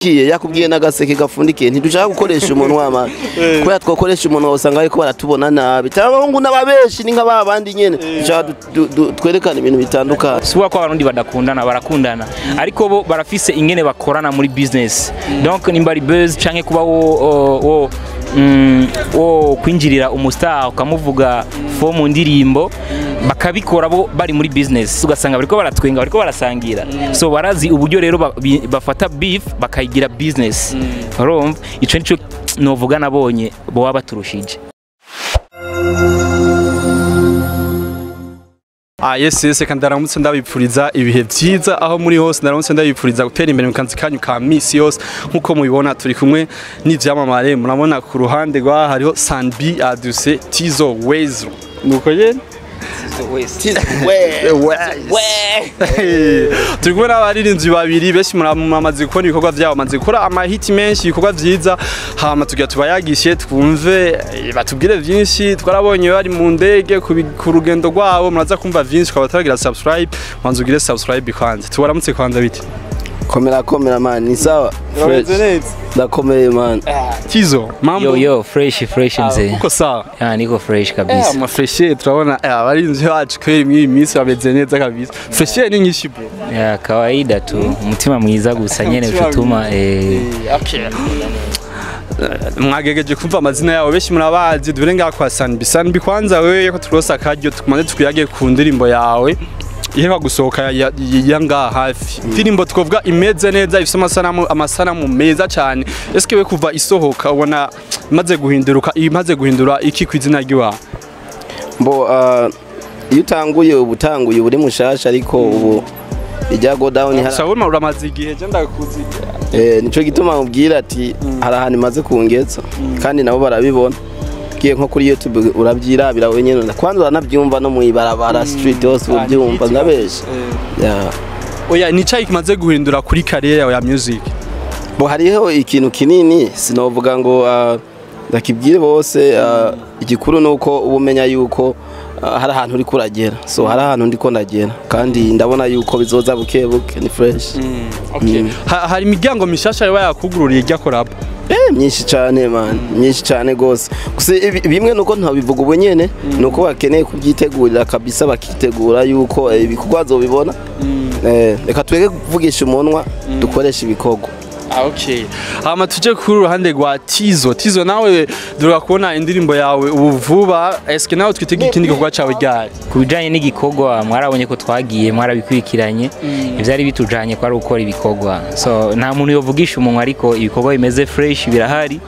Yakubwiye n'agaseke gafundikiye, ntidushaka gukoresha umunwa man, kubera twakoresha umunwa usanga ariko baratubona nabi. Abahungu n'ababeshi ni nka babandi nyene, dushaka twerekana ibintu bitandukanye. Si ko abarundi badakundana, barakundana, ariko bo barafise ingene bakorana muri business. Donc nimba ari buzz canke kuba wo kwinjirira umustar ukamuvuga fo mu ndirimbo, bakabikora bo bari muri business, ugasanga bariko baratwenga, bariko barasangira. So barazi uburyo rero bafata beef bakayigira business. Urumva ico nico novuga nabonye bo baturushije. Yes, kandi ndaramutse ndabipfuriza ibihe byiza aho muri hose, ndaramutse ndabipfuriza gutera imbere mu kazi kanyu ka misi yose. Nkuko mubibona turi kumwe n'ivyamamare, murabona ku ruhande rwa hariho Sanbi Aduse Tizo Wezo, nuko yene turi kumwe n'abaririmbyi babiri benshi muramaze kubona ibikorwa vyabo, bamaze gukora amahiti menshi, ibikorwa vyiza. Hama tugira tubayagishe twumve batubwire vyinshi. Twarabonye bari mu ndege ku rugendo rwabo, muraza kumva vyinshi. Kwa bataragira subscribe, manze ugire subscribe kwanza. Tubaramutse kwanza biti. Komera komera man, ni sawa. Fresh. Ndakomeye man. Tizo, mambo? Yo yo, fresh fresh mzee. Uko sawa? Ya, niko fresh kabisa. Ama fresh turabona abarinzi bacu kweri mw'iyi minsi bameze neza kabisa. Fresh ni nyinshi bro. Ya kawaida tu, umutima mwiza gusa nyene utuma. Okay. Mwagegeje kumva amazina yabo benshi murabazi, dure ngaha kwa Sanbi. Sanbi kwanza wewe ko turosa akaryo tukumaze tukuyage ku ndirimbo yawe iheruka gusohoka ya ngaha hafi. Indirimbo twovuga imeze neza, ifise amasanamu meza cyane. Eske we kuva isohoka ubona imaze guhinduruka, imaze guhindura iki ku izina ryiwawe? Mbo iyo utanguye ubutanguye uri mushasha, ariko ubu ijya go down hari. Sawa, uramaze igihe je ndakuzi. Nico gituma nkubwira ati hari ahantu imaze kungeza, kandi nabo barabibona. Giye nko kuri YouTube urabyirabira wenyene, kwanza uranabyumva no muibarabara street hose ubyumva ndabesha. Oya, ni cyayi kimaze guhindura kuri career yawe ya music? Bo hariho ikintu kinini sinovuga ngo ndakibwire bose. Igikuru nuko ubumenya yuko hari ahantu uri kuragera. So hari ahantu ndiko ndagera, kandi ndabona yuko bizoza buke buke, ni fresh. Okay. Hari imiryango mishasha yawe yakugururiye ijya collab? Myinshi cyane man, myinshi cyane gose. Gusa bimwe nuko ntabivuga ubu nyene, nuko bakeneye kubyitegurira kabisa, bakitegura yuko ibikorwa azobibona. Reka twege kuvugisha umunwa, dukoresha ibikorwa. Okay. Hama tuje kuri ruhande rwa Tizo. Tizo nawe dura kubona indirimbo yawe ubu vuba, eske nawe twitege ikindi gikorwa cawe ryari? Kubijanye n'igikorwa mwarabonye ko twagiye, mwarabikurikiranye, ivyari bitujanye ko ari gukora ibikorwa. So nta muntu yovugisha umunwa, ariko ibikorwa bimeze fresh birahari,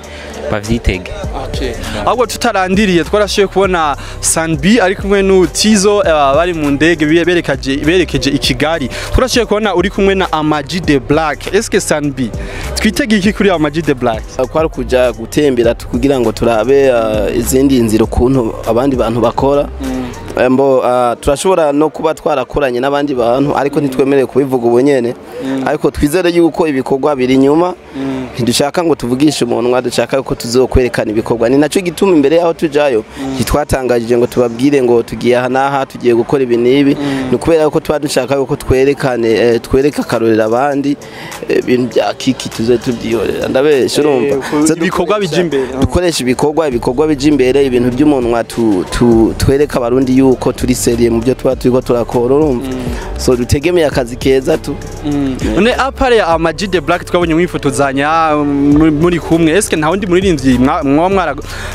bavyitege. Okay. Ahubwo tutarandiriye twarashoye kubona Sanbi ari kumwe n'u Tizo bari mu ndege berekeje i Kigali. Twarashoye kubona uri kumwe na Ama-G The Black. Eske Sanbi twitege iki kuri Ama-G The Black? Kwari kuja gutembera kugira ngo turabe izindi nzira ukuntu abandi bantu bakora. Mbo turashobora no kuba twarakoranye n'abandi bantu, ariko ntitwemereye kubivuga ubu nyene. Ariko twizere yuko ibikorwa biri inyuma. Ntidushaka ngo tuvugishe umunwa, dushaka ko tuzokwerekana ibikorwa. Ni naco gituma imbere yaho tujayo ntitwatangajije ngo tubabwire ngo tugiye aha n'aha, tugiye gukora ibi n'ibi. Ni kubera ko tuba dushaka yuko twerekane, twereka akarorera abandi, ibintu bya kiki tuze tubyihorera. Ndabesha urumva. Ibikorwa bije imbere, dukoresha ibikorwa bije imbere, ibintu by'umunwa twereka abarundi yuko turi seriye mu byo tuba turiko turakora, urumva. So dutegemeye akazi keza tu. None apare ya Ama-G The Black twabonye mwifotozanya muri kumwe, eske nta wundi muririmbyi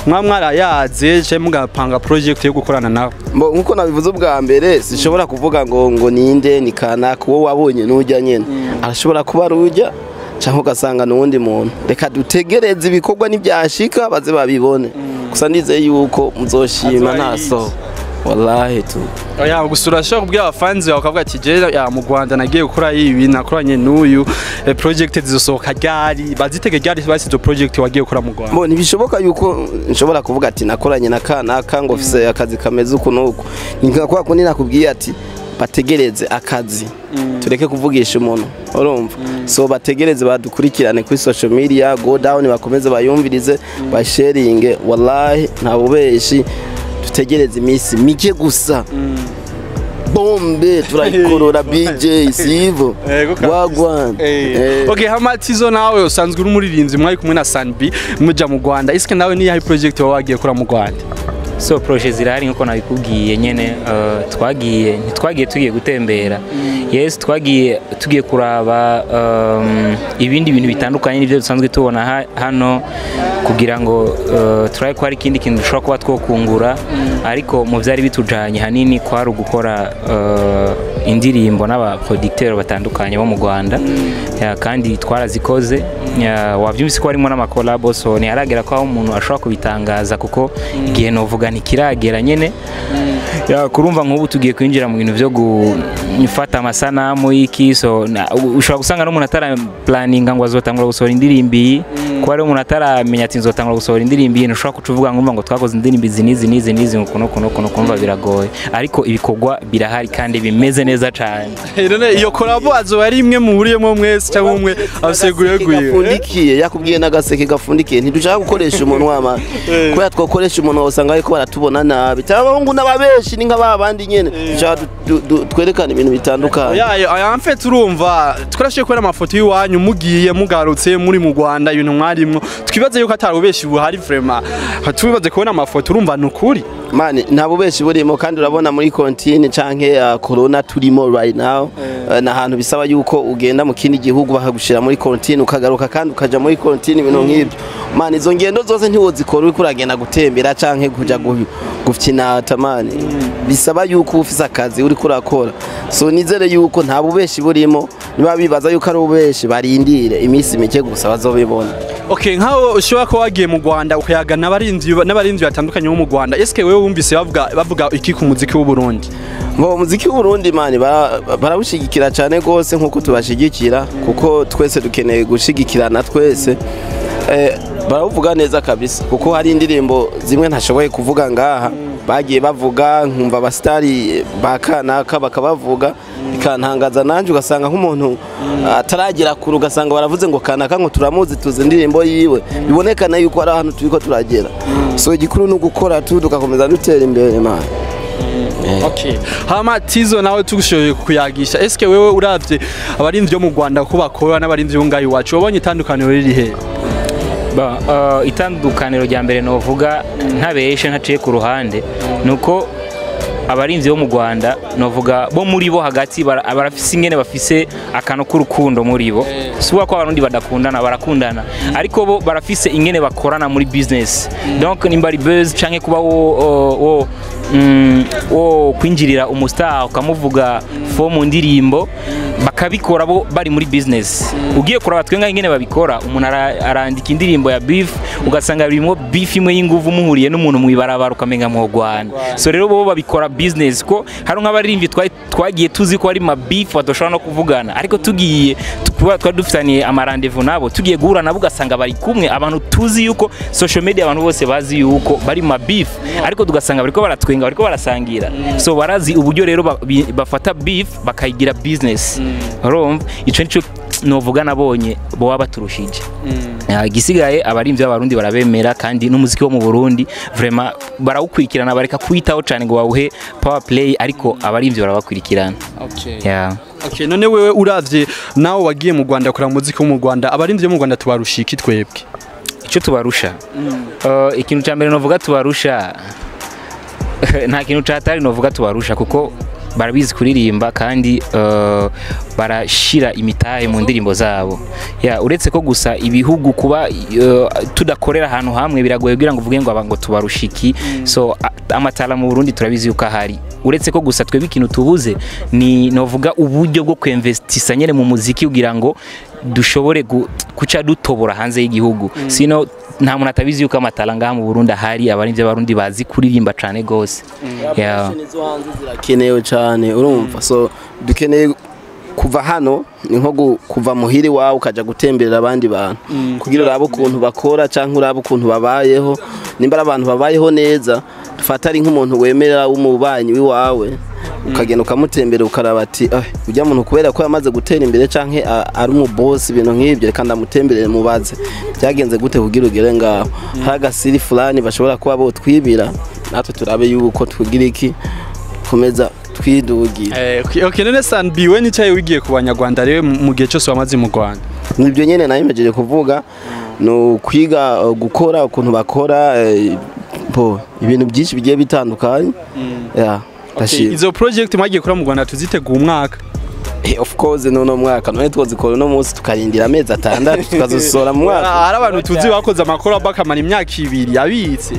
mwa mwarayaze je mugapanga project yo gukorana nawe? Mbo nkuko nabivuze ubwa mbere, sinshobora kuvuga ngo ninde ni kanaka, uwo wabonye nujya nyene arashobora kuba rujya cyangwa ugasanga n'uwundi muntu. Reka dutegereze ibikorwa nibyashika baze babibone. Gusa ndizeye yuko muzoshima ntaso. Wallahi tu. Oya, gusura shaka kubwira abafanzi bawe ukavuga ati je ya mu Rwanda nagiye gukora ibi nakoranye n'uyu, project zizosohoka ryari, bazitege ryari basi izo project wagiye gukora mu Rwanda? Bo ntibishoboka yuko nshobora kuvuga ati nakoranye na kanaka ngo ofise akazi kameze uku nuku. Ni nka kwa kundi nakubwiye ati bategereze akazi, tureke kuvugisha umuntu, urumva. So bategereze badukurikirane kuri social media, go down bakomeze bayumvirize, basharinge. Wallahi nta bubeshi, dutegereze iminsi mike gusa. Bombe turayikorora BJ sivo Yego kabisa. Wagwan. Okay, hama Tizo, nawe usanzwe uri umuririmbyi, mwari kumwe na Sanbi muja mu Rwanda. Eske nawe ni yahe project wawe wagiye kora mu Rwanda? So projet zirahari nkuko nabikubwiye nyene. Twagiye, ntitwagiye tugiye gutembera. Yes, twagiye tugiye kuraba ibindi bintu bitandukanye n'ibyo dusanzwe tubona hano kugira ngo turabe ko hari ikindi kintu dushobora kuba twokungura. Ariko mu byari bitujanye hanini kwari ugukora indirimbo n'abaproducteur batandukanye bo mu Rwanda. Ya, kandi twarazikoze. Ya, wavyumvise ko harimo n'amakolabo, so ntiharagera ko aho umuntu ashobora kubitangaza kuko igihe novuga ntikiragera nyene. Ya, kurumva nk'ubu tugiye kwinjira mu bintu byo gufata amasanamu y'iki, so ushobora gusanga n'umuntu ataraplaninga ngo azotangura gusohora indirimbo iyi, kuba ari umuntu ataramenya ati nzotangura gusohora indirimbo iyi, ntushobora kuca uvuga ngo umva ngo twakoze indirimbo izi n'izi n'izi n'izi, uku n'uku n'uku n'uku. Kumva biragoye, ariko ibikorwa birahari kandi bimeze neza cyane. None iyo collabo azoba ari imwe muhuriyemo mwese cyangwa umwe aseguye guye? Gafundikiye, yakubwiye n'agaseke gafundikiye. Ntidushaka gukoresha umunwa ma kubera twakoresha umunwa usanga ariko baratubona nabi, cyangwa abahungu n'ababeshi ni nka ba bandi nyene. Dushaka twerekane ibintu bitandukanye. Yayo aya, en fait urumva twarashiye kubera amafoto y'iwanyu mugiye mugarutse muri mu Rwanda, ibintu mwarimwo, twibaze yuko atari ubeshi buhari. Vraiment tubibaze kubona amafoto, urumva ni ukuri. Mani, nta bubeshi burimo. Kandi urabona muri quarantine canke corona turimo right now, na hantu bisaba yuko ugenda mu kindi gihugu bakagushira muri quarantine, ukagaruka kandi ukaja muri quarantine, ibintu nk'ibyo. Mani, izo ngendo zose ntiwozikora uriko uragenda gutembera canke kuja gufyinata. Mani, bisaba yuko uba ufise akazi uriko urakora. So nizere yuko nta bubeshi burimo. Niba bibaza yuko ari ububeshi, barindire iminsi mike gusa bazobibona. Okay, nkaho ushobora kuba wagiye mu Rwanda ukayaga n'abarinzi batandukanye bo mu Rwanda, eske wewe wumvise bavuga iki ku muziki w'u Burundi? Ngo umuziki w'Uburundi, mani, barawushigikira cyane gose nkuko tubashigikira, kuko twese dukeneye gushigikirana twese. Barawuvuga neza kabisa, kuko hari indirimbo zimwe ntashoboye kuvuga ngaha bagiye bavuga, nkumva abasitari ba kanaka bakabavuga, bikantangaza nanjye. Ugasanga nk'umuntu ataragera kure, ugasanga baravuze ngo kanaka ngo turamuzi, tuzi indirimbo yiwe. Bibonekana yuko ari ahantu turiko turagera. So igikuru ni ugukora tu tugakomeza dutera imbere, mani. Okay. Hama Tizo, nawe tugushoboye kuyagisha. Eske wewe uravye abarinzi bo mu Rwanda ko bakora n'abarinzi bo ngaho iwacu, wabonye itandukaniro riri he? Ba, itandukaniro rya mbere novuga ntabeshe ntaciye ku ruhande nuko abarinzi bo mu Rwanda, novuga bo muri bo hagati barafise ingene bafise akantu k'urukundo muri bo. Si ukuvuga ko Abarundi badakundana, barakundana, ariko bo barafise ingene bakorana muri business. Donc nimba ari buzz canke kuba wo kwinjirira umustar ukamuvuga fo mu ndirimbo, bakabikora bo bari muri business. Ugiye kuraba twe ingene babikora, umuntu arandika indirimbo ya beef, ugasanga birimo beef imwe y'inguvu, muhuriye n'umuntu mu ibarabara ukamenga muhogwana. So rero bo babikora business, ko hari nk'abaririmbyi twagiye tuzi ko ari ma beef badashobora no kuvugana, ariko tugiye kuba twari dufitaniye amarendez-vous nabo, tugiye guhura nabo ugasanga bari kumwe. Abantu tuzi yuko social media abantu bose bazi yuko bari ma beef, ariko tugasanga bariko baratwenga, bariko barasangira. So barazi uburyo rero bafata beef bakayigira business. Urumva ico nico novuga nabonye boba baturushije. Igisigaye abarimvyi b'Abarundi barabemera, kandi n'umuziki wo mu Burundi vraiment barawukurikirana. Bareka kuwitaho cyane ngo bawuhe power play, ariko abarimvyi barabakurikirana. Okay. Yeah. Okay, none wewe uravye nawe wagiye mu Rwanda kora muziki wo mu Rwanda, abarinzi bo mu Rwanda tubarusha iki twebwe? Icyo tubarusha, ikintu cya mbere novuga tubarusha, nta kintu cyatari novuga tubarusha, kuko barabizi kuririmba kandi barashira imitahe mu ndirimbo zabo. Ya, uretse ko gusa ibihugu kuba tudakorera ahantu hamwe biragoye kugira ngo uvuge ngo aba ngo tubarusha iki. So amatara mu Burundi turabizi yuko ahari, uretse ko gusa twebwe ikintu tubuze ni novuga uburyo bwo kwinvestisa nyene mu muziki kugira ngo dushobore kuca dutobora hanze y'igihugu. Sino nta muntu atabizi yuko amatara ngaha mu Burundi ahari, abarimvyi b'Abarundi bazi kuririmba cane gose. Yeah. Zo hanze zirakenewe cyane, urumva. So dukeneye kuva hano, ni nko kuva muhiri wawe ukaja gutemberera abandi bantu kugira urabe ukuntu bakora canke urabe ukuntu babayeho. Nimba ari abantu babayeho neza, dufata ari nk'umuntu wemera w'umubanyi w'iwawe, ukagenda ukamutembera, ukaraba ati: "Ah, ujya muntu kubera ko yamaze gutera imbere canke ari umubosi, ibintu nk'ibyo, reka ndamutemberere mubaze byagenze gute kugira ugere ngaho." Hari agasiri fulani bashobora kuba botwibira, natwe turabe yuko tugira iki komeza. Twidugira. Okay, none Sanbi, we nicaye wigiye ku Banyarwanda rero mu gihe cyose wamaze mu Rwanda? Nibyo nyene nayimejeje kuvuga, ni ukwiga gukora ukuntu bakora, bo ibintu byinshi bigiye bitandukanye. Yeah, ndashima. Izo project mwagiye kura mu Rwanda tuziteguye umwaka? Of course, n'uno mwaka. None twozikora uno munsi tukarindira amezi 6 tukazosohora mu mwaka? Hari abantu tuzi bakoze amakora bakamara imyaka 2 abitse.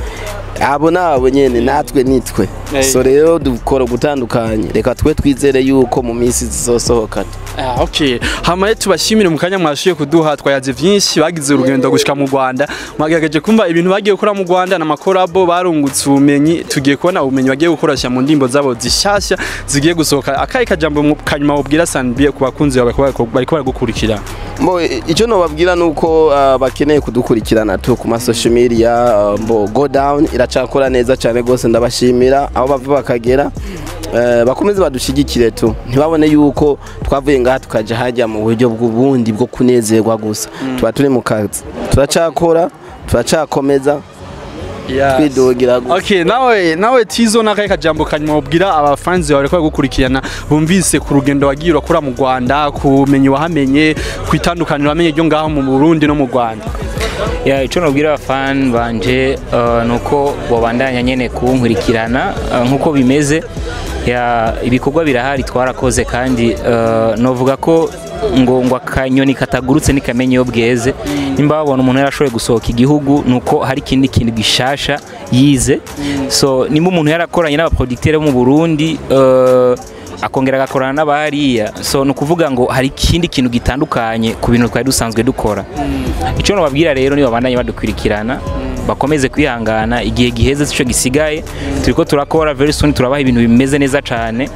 Abo nabo nyene, natwe nitwe. So rero dukora gutandukanye, reka twe twizere yuko mu minsi zizosohoka. Ah, okay. Hama rero tubashimire mu kanya mwashuye kuduha, twayaze vyinshi, bagize urugendo gushika mu Rwanda. Mwagerageje kumva ibintu bagiye gukora mu Rwanda n'amakorabo, barungutse ubumenyi, tugiye kubona ubumenyi bagiye gukoresha mu ndimbo zabo zishasha zigiye gusohoka. Akaye kajambo kanyuma ubwira Sanbi ku bakunzi bawe bariko baragukurikira? Mbo icyo nobabwira nuko bakeneye kudukurikirana tu ku ma social media. Mbo Go Down iracakora neza cyane gose, ndabashimira aho bava bakagera. Bakomeze badushigikire tu, ntibabone yuko twavuye ngaha tukaja hajya mu buryo bw'ubundi bwo kunezerwa gusa. Tuba turi mu kazi, turacakora, turacakomeza twidugira gusa. Okay, nawe Tizo, nakaye kajambo kanyuma ubwira abafanzi bawe bariko baragukurikirana, bumvise ku rugendo wagiye urakora mu Rwanda, kumenya wahamenye, kwitandukaniro wamenye ryo ngaho mu Burundi no mu Rwanda. Ya, ico nobwira abafan banje nuko bobandanya nyene kunkurikirana nkuko bimeze. Ya, ibikorwa birahari, twarakoze, kandi novuga ko ngo akanyoni katagurutse ntikamenye iyo bweze. Nimba babona umuntu yarashoboye gusohoka igihugu, nuko hari ikindi kintu gishasha yize. So nimba umuntu yarakoranye n'abaproducteur bo mu Burundi, akongera agakorana n'abahariya, so ni ukuvuga ngo hari ikindi kintu gitandukanye ku bintu twari dusanzwe dukora. Icyo nababwira rero, niba babandanye badukurikirana, bakomeze kwihangana, igihe giheze sico gisigaye. Turiko turakora, very soon turabaha ibintu bimeze neza cane.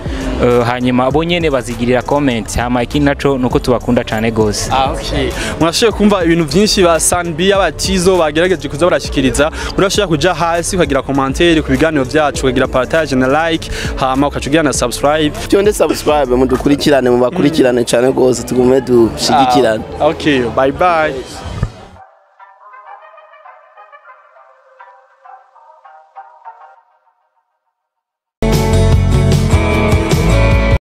Hanyuma bo nyene bazigirira comment. Hama ikindi naco nuko tubakunda cane gose. Ah, okay. Murashoboye kumva ibintu byinshi ba Sanbi, abatizo bagerageje kuza barashikiriza. Urashobora kuja hasi ukagira commentaire ku biganiro byacu, ukagira partage na like, hama ukacugira na subscribe. Fyonde subscribe, mudukurikirane, mubakurikirane cyane gose, tugume dushigikirane. Ah, okay, bye bye.